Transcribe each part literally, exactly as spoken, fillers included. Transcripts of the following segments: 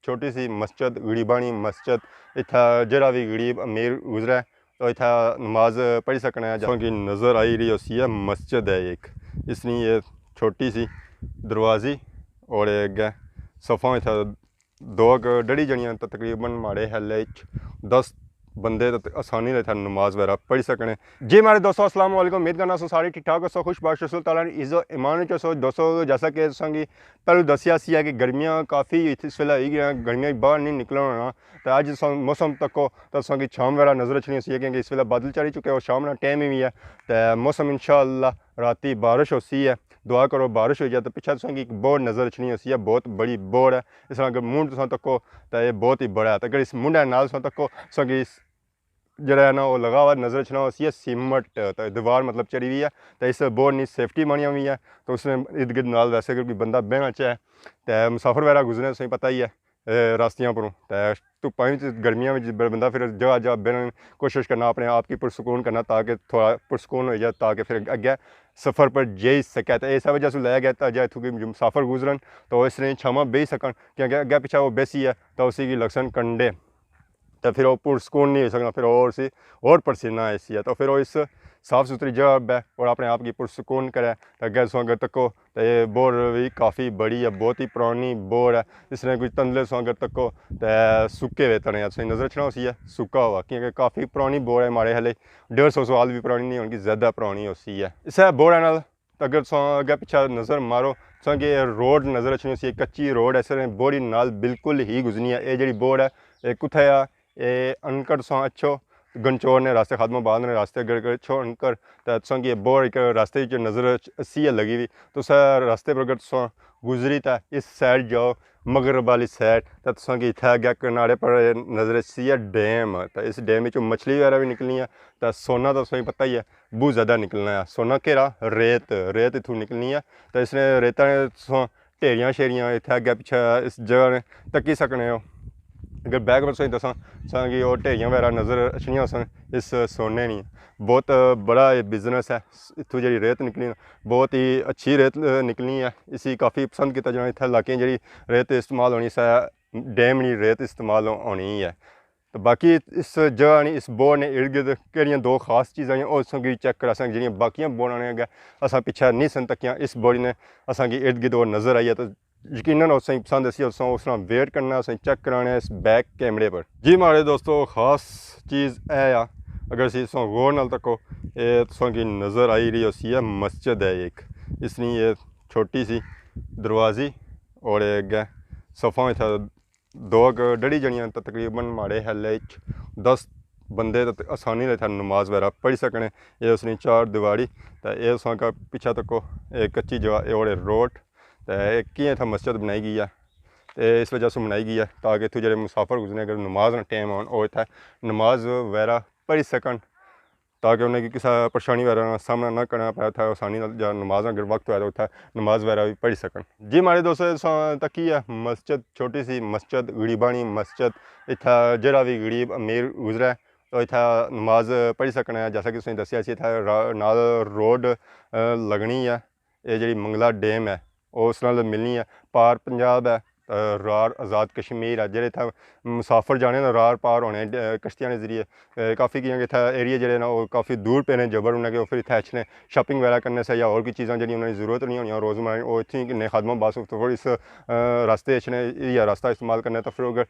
چھوٹی سی مسجد، غریبانی مسجد۔ اتھا جیڑا وی غریب امیر گزرے تو اتھا نماز پڑھی سکنا ہے۔ جساں کی نظر آئی رہی ہوسی ہے مسجد ہے ایک، اس نی یہ چھوٹی سی دروازی اور اگے صفاں اتھا دو ک ڈڑی جنیاں تو تقریباً ماڑے خیال اچ دس بندے تے آسانی نال اتھا نماز وغیرہ پڑھی سکنے۔ جی ماڑے دوستو، السلام علیکم، امید کرنا سو سارے ٹھیک ٹھاک ہوسو، خوش باش ہوسو، تعالیٰ نے عز و ایمان وچ ہوسو۔ دوستو، جیسا کہ تساں کی پہلو دسیا سی ہے کہ گرمیاں کافی اتھ-، اس ویلے ہوئی گئیاں، گرمیاں وچ باہر نہیں نکلنا ہونا۔ تے اج تساں موسم تکو تے تساں کی چھاں وغیرہ نظر اچھنی ہوسی ہے، کیونکہ اس ویلے بادل چڑھی چکے اور شام نا ٹائم ہی ہے۔ تے موسم انشاءاللہ راتی بارش ہوسی ہے، دعا کرو بارش ہوئی جائے۔ تے پچھے تساں کی ایک بورڈ نظر اچھنی ہوسی ہے، بہت بڑی بورڈ ہے۔ اس طرح اگر منڈھ تساں تکو تے یہ بہت ہی بڑا ہے۔ تے اگر اس منڈھ نال تساں تکو، تساں کی اس جڑا ہے نا، وہ لگا ہوا نظر اچھنا ہوسی ہے سیمنٹ، تے دیوار مطلب چڑھی ہوئی ہے، تے اس بورڈ نی سیفٹی بنی ہوئی ہے۔ تو اس نے ارد گرد نال ویسے اگر کوئی بندہ بہنا چاہے، تے مسافر وغیرہ گزرنے، تساں کی پتہ ہی ہے، اے، راستیاں پروں، تے دھپاں وچ، گرمیاں وچ بندہ پھر جگہ جگہ بہن کوشش کرنا، اپنے آپ کی پرسکون کرنا، تاکہ تھوڑا پرسکون ہوئی جائے، تاکہ پھر اگے سفر پر جائی سکے۔ تے اس وجہ سے لایا گیا تھا، جے اتھوں کوئی مسافر گزرن تو اس نے چھاواں بہی سکن، کیونکہ اگے پیچھے وہ بیسی ہے تو اسی کی لگسن کنڈے۔ تے پھر وہ پرسکون نہیں ہوئی سکنا، پھر اور سی اور پسینہ ایسی ہے۔ تو پھر وہ اس صاف ستھری جگہ بہ اور اپنے آپ کی پرسکون کرے۔ تے اگے تساں اگر تکو تے یہ بور بھی کافی بڑی ہے، بہت ہی پرانی بور ہے۔ اس نے کچھ تندلے تساں اگر تکو تے سکے ہوئے تنے تساں نظر اچھنا ہوسی ہے، سکا ہوا، کیونکہ کافی پرانی بور ہے، ماڑے خیال ڈیڑھ سو سال بھی پرانی نہیں ہونگی، زیادہ پرانی ہوسی ہے۔ اسے بور نال تے اگر تساں اگے پیچھے نظر مارو، تساں کی یہ روڈ نظر اچھنی ہوسی، ایک کچی روڈ ہے، سر بوڑی نال بالکل ہی گزرنی ہے۔ یہ جڑی بوڑ ہے، یہ کتھے آ؟ یہ انکڑ تساں اچھو گنچور نے راستے، خادم آباد نے راستے اگر اچھو انکڑ، تے تساں کی یہ بوڑ ایک راستے وچ نظر اچ-، اسی ہے لگی ہوئی۔ تساں راستے پر اگر تساں گزری تے اس سائیڈ جاؤ، مغرب والی سائیڈ، تے تساں کی اتھے اگے کنارے پر نظر اچھسی ہے ڈیم، تے اس ڈیم وچوں مچھلی وغیرہ بھی نکلنی ہے۔ تے سونا تے تساں کی پتہ ہی ہے، بہت زیادہ نکلنا ہے۔ سونا کیڑا؟ ریت، ریت اتھوں نکلنی ہے۔ تے اس نے ریتاں نے تساں ڈھیریاں شیریاں اتھے اگے پیچھے اس جگہ نے تکی سکنے ہو۔ اگر بیک پر تساں کی دساں، تساں کی وہ ڈھیریاں وغیرہ نظر اچھنیاں سن اس سونے نی۔ بہت بڑا یہ بزنس ہے۔ اتھوں جڑی ریت نکلنی، بہت ہی اچھی ریت نکلنی ہے۔ اسی کافی پسند کیتا جانا۔ اتھے علاقے جڑی ریت استعمال ہونی سے، ڈیم نی ریت استعمال ہونی ہے۔ تو باقی اس جگہ نی، اس بورڈ نے ارد گرد کیڑیاں دو خاص چیزاں ہیں، او تساں کی چیک کراساں، جڑیاں باقیاں بورڈاں نے اگے اساں پچھے نہیں سن تکیاں، اس بورڈ نے اساں کی ارد گرد او نظر آئی ہے۔ تو یقیناً او تساں کی پسند اسی، تساں اس طرح ویٹ کرنا، اساں چیک کرانا ہے اس بیک کیمرے پر۔ جی ماڑے دوستو، خاص چیز اے آ، اگر اسی تساں غور نال تکو، اے تساں کی نظر آئی رہی ہوسی ہے مسجد ہے ایک، اس نی یہ چھوٹی سی دروازی اور اگے صفاں اتھا دو ک ڈڑی جنیاں تے تقریباً ماڑے خیال اچ دس بندے تے آسانی نال اتھا نماز وغیرہ پڑھی سکنے۔ اے اس نی چار دیواری تے اے تساں کا پچھا تکو، اے کچی جگہ، اے اوڑے روڈ تے اے کیاں اتھا مسجد بنائی گئی ہے۔ تے اس وجہ سے بنائی گئی ہے تاکہ اتھوں جڑے مسافر گزرنے اگر نماز نا ٹائم ہون، او اتھا نماز وغیرہ پڑھی سکن۔ تاکہ انہیں کی کسا پریشانی وغیرہ نا سامنا نہ کرنا پے، اتھا آسانی نال جا نماز اگر وقت ہویا تو اتھا نماز وغیرہ بھی پڑھی سکن۔ جی ماڑے دوستو، تساں تکی ہے مسجد، چھوٹی سی مسجد، غریبانی مسجد، اتھا جڑا بھی غریب امیر گزرے تو اتھا نماز پڑھی سکنا ہے۔ جیسا کہ تساں دسیا سی اتھا را-، نال روڈ، آ، لگنی ہے۔ اے جڑی منگلا ڈیم ہے، او اس نال ملنی ہے۔ پار پنجاب ہے، تے رار آزاد کشمیر ہے۔ جڑے اتھا مسافر جانے نا رار پار ہونے، ڈ-، کشتیاں نے ذریعے، اے، کافی کیاں کہ اتھا ایریے جڑے نا، او کافی دور پینے جبر، انہاں کے او پھر اتھا اچھنے شاپنگ وغیرہ کرنے سے یا اور کوئی چیزاں جڑیاں انہاں نی ضرورت نہیں ہونیاں روزمرہ، او اتھوں کنے خادمہ باس تو پھر اس، آ، راستے اچھنے، یا راستہ استعمال کرنے تو پھر اگر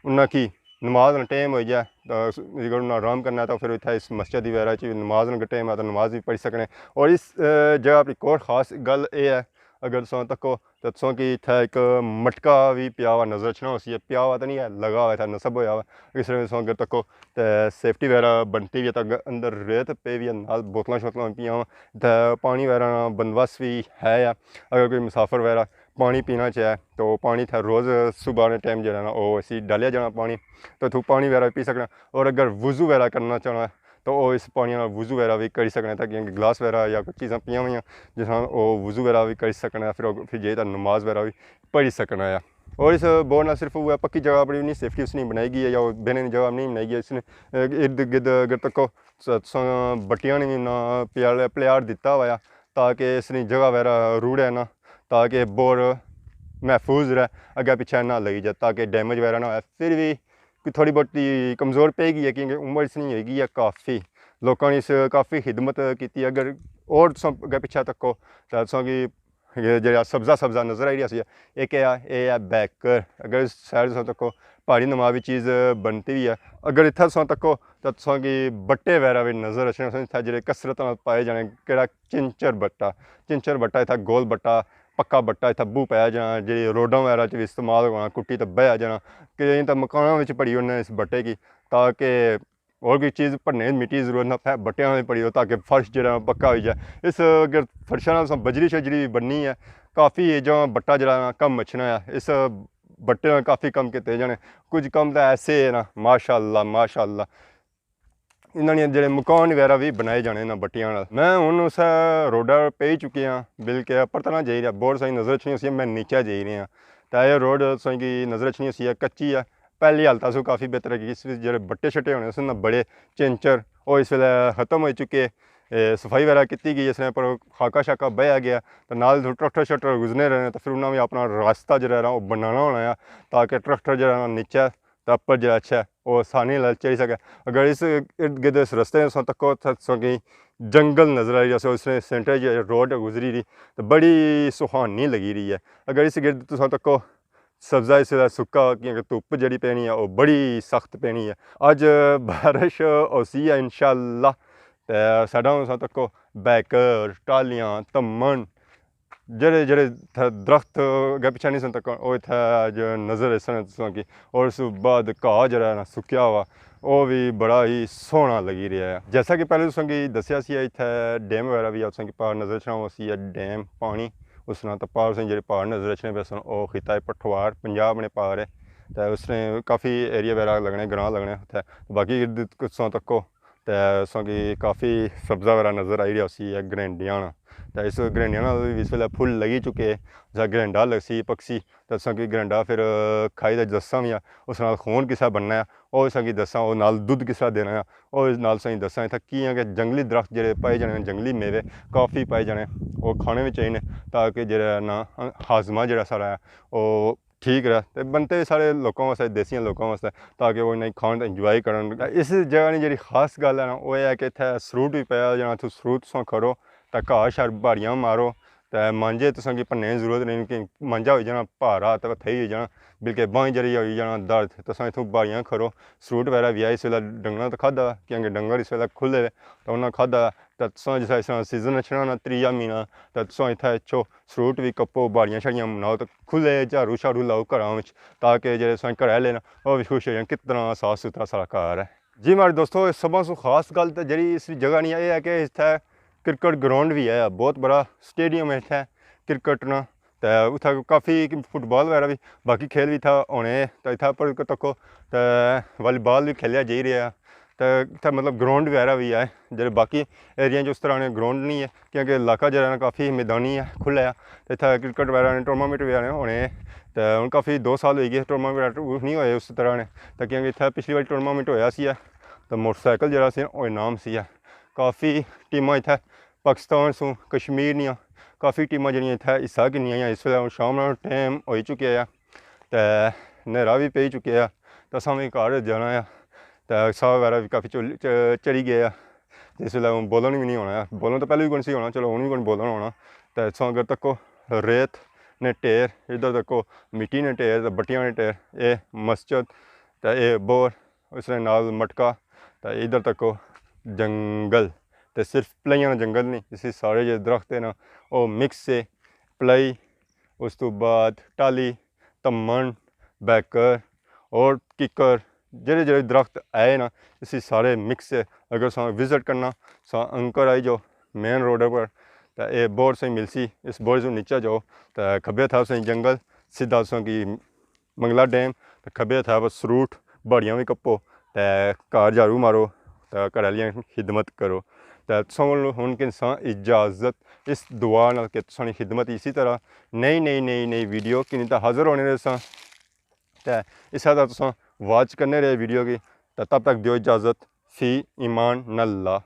انہاں کی نماز نا ٹائم ہوئی جائے، تو اگر انہاں آرام کرنا ہے تو پھر اتھا اس مسجد وغیرہ چ نماز نا ٹائم ہے تو نماز بھی پڑھی سکنے۔ اور اس، آ، جگہ اپنی ایک اور خاص گل اے ہے، اگر تساں تکو تے تساں کی اتھا ایک مٹکا وی پیا ہوا نظر اچھنا ہوسی، پیا ہوا تے نہیں ہے، لگا ہوا اتھا نصب ہویا ہوا۔ اس طرح تساں اگر تکو تے سیفٹی وغیرہ بنتی وی ہے، تے اگر اندر ریت پئی وی ہے، نال بوتلاں شوتلاں پیاں ہوا، تے پانی وغیرہ نا بندوبست وی ہے۔ اگر کوئی مسافر وغیرہ پانی پینا چاہے تو پانی اتھا روز صبح نے ٹائم جڑا نا، او اسی ڈالیا جانا پانی، تو اتھوں پانی وغیرہ پی سکنا۔ اور اگر وضو وغیرہ کرنا چاہنا تو او اس پانی نال وضو وغیرہ وی کری سکنے، تاکہ گلاس وغیرہ یا کوئی چیزاں پیاں ہویاں جس نال او وضو وغیرہ وی کری سکنا ہے، پھر او، پھر جائی تے نماز وغیرہ وی پڑھی سکنا ہے۔ اور اس بورڈ نال صرف وہ پکی جگہ اپنی نہیں، سیفٹی اس نے بنائی گئی ہے یا وہ بہنے نی جگہ نہیں بنائی گئی، اس نے ارد گرد اگر تکو س-، تساں بٹیاں نے وی نہ پیال-، پلیار دتا ہوا ہے تاکہ اس نی جگہ وغیرہ روڑے نہ، تاکہ بورڈ محفوظ رہے، اگے پچھے نہ لگی جائے، تاکہ ڈیمیج وغیرہ نہ ہوئے۔ پھر بھی کوئی تھوڑی بہت کمزور پی گئی ہے، کیونکہ عمر اس نی ہوئی گئی ہے کافی۔ لوکاں نے اس کافی خدمت کیتی۔ اگر اور تساں اگے پچھے تکو، تاں تساں کی یہ جڑا سبزہ سبزہ نظر آئی رہیا سی، ایک اے آ، اے آ بیکر۔ اگر اس سائیڈ تساں تکو، پہاڑی نما وی چیز بنتی ہوئی ہے۔ اگر اتھا تساں تکو، تاں تساں کی بٹے وغیرہ وی نظر اچھنے۔ اتھا جڑے کثرت نال پائے جانے، کیڑا چنچر بٹا، چنچر بٹا، اتھا گول بٹا، پکا بٹا، اتھا بہوں پایا جانا، جڑی روڈاں وغیرہ چ وی استعمال ہونا، کٹی تے بہیا جانا۔ کئی تاں مکاناں وچ پڑی ہونے اس بٹے کی، تاکہ اور کوئی چیز بھرنے، مٹی ضرورت نہ پے، بٹیاں وچ پڑی ہو، تاکہ فرش جڑا پکا ہوئی جائے۔ اس اگر فرشاں نال تساں بجری شجری وی بننی ہے، کافی اے جہاں بٹا جڑا نا کم اچھنا ہے۔ اس بٹے نال کافی کم کیتے جانے۔ کچھ کم تاں ایسے ہے نا، ماشاءاللہ، ماشاءاللہ۔ انہاں نے جڑے مکان وغیرہ وی بنائے جانے نا بٹیاں نال۔ میں ہن اس روڈا پئی چکے ہاں، بلکہ اپر تاں نہ جائی رہیا، بہت ساری نظر اچھنی ہوسی، میں نیچے جائی رہیا۔ تاں اے روڈ تساں کی نظر اچھنی ہوسی ہے، کچی ہے۔ پہلی حالتاں سوں کافی بہتر ہے، کہ اس وچ جڑے بٹے شٹے ہونے سن نا بڑے چنچر، او اس ویلے ختم ہوئی چکے۔ اے، صفائی وغیرہ کیتی گئی، اس نے پر خاکہ شاکہ بہیا گیا، تے نال ٹریکٹر شریکٹر گزرنے رہنے، تے پھر انہاں وی اپنا راستہ جڑا ہے نا، او بنانا ہونا ہے، تاکہ ٹریکٹر جڑا ہے نا نیچے تے اپر جڑا اچھے، او آسانی نال چڑھی سکے۔ اگر اس ارد گرد اس رستے نے تساں تکو، تے تساں کی جنگل نظر آئی جاسے، اس نے سینٹر چ روڈ گزری رہی، تے بڑی سہانی لگی رہی ہے۔ اگر اس گرد تساں تکو، سبزہ اس ویلے سکا، کیونکہ دھپ جڑی پینی ہے، او بڑی سخت پینی ہے۔ اج بارش ہوسی ہے انشاءاللہ۔ تے ساڈا ہن تساں تکو بیکر، ٹالیاں، تمن، جڑے جڑے اتھے درخت اگے پچھے نہیں سن تکن، او اتھے اج نظر ایسن تساں کی۔ اور اس بعد گھاہ جڑا ہے نا سکیا ہوا، او وی بڑا ہی سوہنا لگی رہیا ہے۔ جیسا کہ پہلے تساں کی دسیا سی، اتھے ڈیم وغیرہ وی ہے، تساں کی پار نظر اچھنا ہوسی ہے ڈیم پانی، اس نال تے پار تساں جڑے پہاڑ نظر اچھنے پے سن، او خطہ پٹھوار پنجاب نے پار ہے۔ تے اس نے کافی ایریا وغیرہ لگنے، گراں لگنے اتھے۔ باقی ارد گرد تساں تکو تے تساں کی کافی سبزہ وغیرہ نظر آئی رہیا ہوسی ہے گرینڈیاں نا۔ تے اس گرینڈیاں نا وی اس ویلے پھل لگی چکے، جسا گرینڈا لگسی، پکسی، تے تساں کی گرینڈا پھر کھائی تے دساں وی آ، اس نال خون کسا بننا ہے، او تساں کی دساں، او نال دودھ کسا دینا ہے، او اس نال تساں کی دساں۔ اتھا کیاں کہ جنگلی درخت جڑے پائے جانے، جنگلی میوے کافی پائے جانے، او کھانے وچ چاہیے، تاکہ جڑا نا ہاضمہ جڑا سارا ہے، او ٹھیک رہے۔ تے بنتے سارے لوکاں واسطے، دیسیاں لوکاں واسطے، تاکہ وہ انہیں کھان تے انجوائے کرن۔ اس جگہ نی جڑی خاص گل ہے نا، وہ یہ ہے کہ اتھے سروٹ بھی پایا جانا، اتھوں سروٹ تساں کھڑو، تے گھاہ شار باڑیاں مارو، تے مانجے تساں کی بھننے دی ضرورت نہیں، کہ مانجا ہوئی جانا بھارا، تے تھئی ہوئی جانا، بلکہ بانہہ جڑی ہوئی جانا درد، تساں اتھوں باڑیاں کھڑو، سروٹ وغیرہ بھی آئے، اس ویلے ڈنگراں تے کھادا، کیونکہ ڈنگر اس ویلے کھلے ہوئے، تے انہاں کھادا، تے تساں جس طرح سیزن اچھنا نا، تریا مہینہ، تے تساں اتھے اچھو، سروٹ بھی کپو، باڑیاں شاڑیاں بناؤ، تے کھلے جھاڑو شاڑو لاؤ گھراں وچ، تاکہ جڑے تساں گھر آلے نا، او بھی خوش ہو جان، کتنا صاف ستھرا سارا گھر ہے۔ جی ماڑے دوستو، اس سبھاں سوں خاص گل تے جڑی اس جگہ نی اے ہے کہ اتھے کرکٹ گراؤنڈ بھی ہے، بہت بڑا سٹیڈیم ہے اتھے کرکٹ نا، تے اتھے کافی فٹ بال وغیرہ بھی، باقی کھیل بھی اتھے ہونے، تے اتھے پر تکو تے والی بال بھی کھیلیا جائی رہیا۔ تے اتھے مطلب گراؤنڈ وغیرہ بھی ہے، جیہڑے باقی ایریاں چ اس طرح نے گراؤنڈ نہیں ہے، کیونکہ علاقہ جیہڑا نا کافی میدانی ہے، کھلا ہے۔ تے اتھے کرکٹ وغیرہ نے ٹورنامنٹ وغیرہ ہونے، تے ہن کافی دو سال ہوئی گئے ٹورنامنٹ وغیرہ نہیں ہوئے اس طرح نے۔ تے کیونکہ اتھے پچھلی واری ٹورنامنٹ ہویا سی ہے، تے موٹر سائیکل جیہڑا سی او انعام سی ہے۔ کافی ٹیماں اتھے پاکستان سوں، کشمیر نیاں کافی ٹیماں جیہڑیاں اتھے حصہ گھنیاں ہوئیاں۔ اس ویلے ہن شام نا ٹائم ہوئی چکیا ہے، تے نیرا بھی پئی چکیا ہے، تے اساں وی گھر جانا ہے۔ تے ساہ وغیرہ بھی کافی چل-، چ-، چڑھی گیا ہے۔ تے اس ویلے ہن بولن بھی نہیں ہونا ہے، بولن تو پہلے بھی کون سی ہونا، چلو ہن بھی کون بولن ہونا۔ تے اتھوں اگر تکو ریت نے ڈھیر، ادھر تکو مٹی نے ڈھیر، تے بٹیاں نے ڈھیر، اے مسجد، تے اے بور، اس نے نال مٹکا، تے ادھر تکو جنگل، تے صرف پلائیاں نا جنگل نہیں، اس وچ سارے جیہڑے درخت ہے نا، او مکس ہے، پلائی، اس تو بعد ٹالی، تمن، بیکر اور ککر، جیہڑے جیہڑے درخت آئے نا، اس وچ سارے مکس ہے۔ اگر تساں وزٹ کرنا، تساں انکر آئی جاؤ مین روڈ پر، تے اے بورڈ تساں ملسی، اس بورڈ سوں نیچے جاؤ، تے کھبے ہتھا تساں جنگل، سیدھا تساں کی منگلا ڈیم، تے کھبے ہتھا بس سروٹ، باڑیاں وی کپو، تے گھر جھاڑو مارو، تے گھر آلیاں خدمت کرو۔ تے تساں کولوں ہن گھنساں اجازت اس دعا نال کہ تساں نی خدمت اسی طرح نئی نئی نئی نئی ویڈیو گھنی تے حاضر ہونے رہساں۔ تے اسے طرح تساں واچ کرنے رہے ویڈیو کی۔ تے تب تک دیو اجازت، فی امان اللہ۔